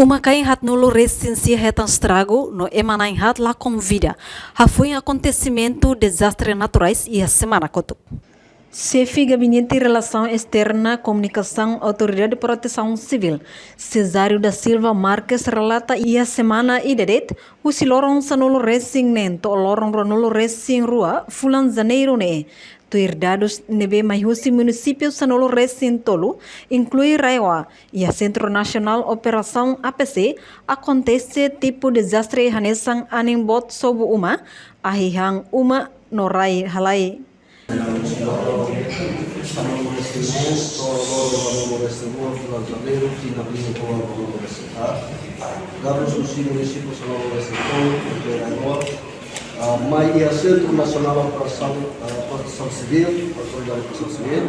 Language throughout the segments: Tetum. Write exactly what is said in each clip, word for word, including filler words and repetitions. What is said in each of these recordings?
Uma-kain haatnulu resin sia hetan estragu no ema na'in haat lakon vida, hafoin akontesimentu dezastre naturais iha semana kotuk. Xefe Gabinete Relasaun Esterna, Komunikasaun Autoridade Protesaun Sivíl, Cesário da Silva Marques, relata iha semana ida de'it, husi loron sanulu resin neen to'o loron ruanulu resin rua fulan Janeiru ne'e, tuir dadus ne'ebé mai husi munisípiu sanulu resin tolu, inklui RAEOA, iha Sentru Nasionál Operasaun A P C, akontese tipu dezastre hanesan anin boot sobu uma, ahi han uma no rai halai. Dadus husi munisípiu sanulu resin tolu, ah, mai iha Sentru Nasionál Operasaun, ah, Protesaun Sivíl, Autoridade Protesaun Sivíl,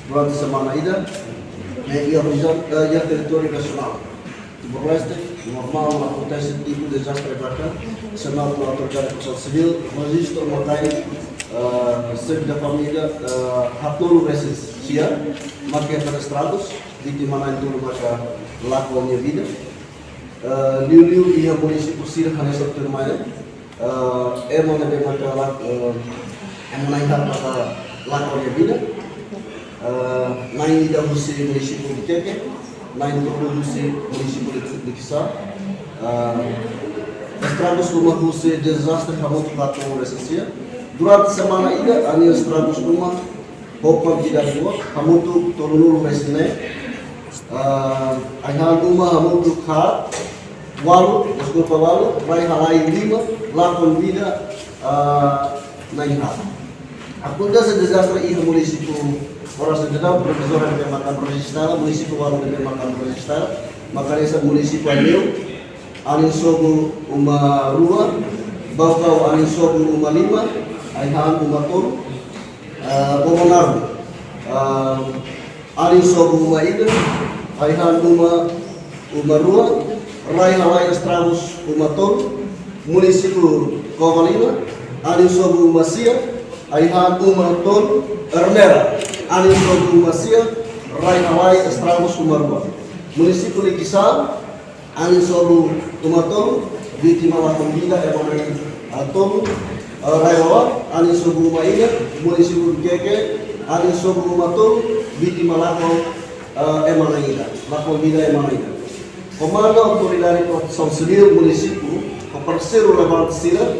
durante semana ida, ne'e iha rejiaun, ah, iha territóriu nasionál. Timor-Leste, normál akontese tipu dezastre barak, semakin Autoridade Protesaun Sivíl rejista uma-kain, ah, xefe da família, ah, haatnulu resin sia, mak hetan estragus, vítima na'in-tolu maka lakon nia vida. Ah, liuliu iha munisípiu sira hanesan tuirmai ne'e, ah, ema ne'ebé maka la-, ah, ema na'in haat maka lakon nia vida. Ah, na'in ida husi munisípiu Viqueque, na'in-tolu husi munisípiu Liqui-, Liquiçá. Ah, estragus uma husi dezastre hamutuk haatnulu resin sia. Durante semana ida, anin estragus uma ho kuantidade boot, hamutuk tolunulu resin neen. Ah, ai-han uma hamutuk haat, ualu, deskulpa, ualu, rai halai lima, lakon vida, ah, na'in haat. Akontese dezastre iha munisípiu Florestal Dadaun, provizóriu ne'ebé mak ami rejista, munisípiu ualu ne'ebé mak ami rejista, mak hanesan munisípiu Aileu, anin sobu uma rua, Baucau anin sobu uma lima, ai-han uma tolu, ah, Bobonaro, ah, anin sobu uma ida, ai-han uma, uma rua, rai halai estragus uma tolu, munisípiu Covalima, anin sobu uma sia, ai-han uma tolu, Ermera, anin sobu uma sia, rai halai estragus uma rua. Munisípiu Liquiçá, anin sobu uma tolu, vítima lakon vida ema na'in, ah, tolu, ah, RAEOA, anin sobu uma ida, munisípiu Viqueque, anin sobu uma tolu, vítima lakon, ah, ema na'in ida, lakon vida ema na'in ida. Komandu Autoridade Protesaun Sivíl munisípiu, ho parseiru relevante sira,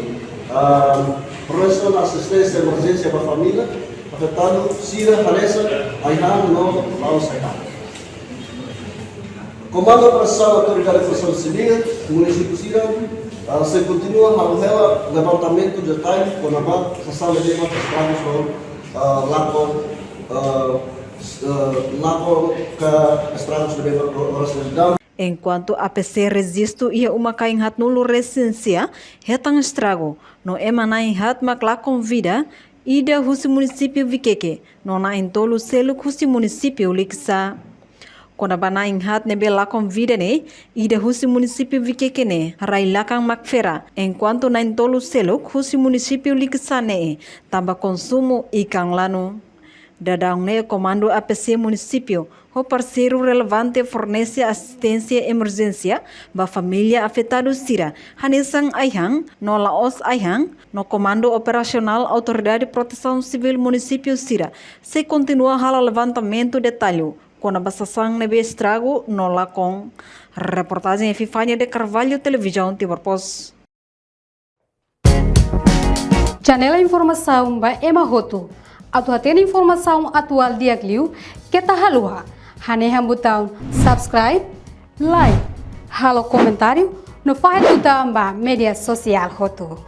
ah, prestasaun asisténsia emerjénsia ba família afetadu sira hanesan ai-han no la'ós ai-han. Komandu Operasaun Autoridade Protesaun Sivíl munisípiu sira, ah, sei kontinua halo hela levantamentu detalle kona-ba sasán ne'ebé maka estragus no, ah, lakon, ah, s-, ah, lakon ka estragus ne'ebé maka oras ne'e daudaun. Enkuantu A P C rejistu iha uma-kain haatnulu resin sia hetan estragu, no ema na'in haat mak lakon vida, ida husi munisípiu Viqueque, no na'in-tolu seluk husi munisípiu Liquiçá. Kona-ba na'in haat ne'ebé lakon vida ne'e, ida husi munisípiu Viqueque ne'e, rai lakan mak fera, enkuantu na'in-tolu seluk husi munisípiu Liquiçá ne'e, tanba konsumu ikan lanu. Daudaun ne'e Komandu A P C munisípiu, ho parseiru relevante fornese asisténsia emerjénsia ba família afetadu sira, hanesan ai-han no la'ós ai-han, no Komandu Operasionál Autoridade Protesaun Sivíl munisípiu sira, sei kontinua halo levantamentu detalle kona-ba sasán ne'ebé estragu no lakon. Reportajen Epifania de Carvalho, Televizaun Timor Post. Janela informasaun ba ema hotu. Atu hatene informasaun atuál di'ak liu, keta haluha hanehan butaun subscribe, like, halo komentáriu, no fahe tutan ba média sosiál hotu.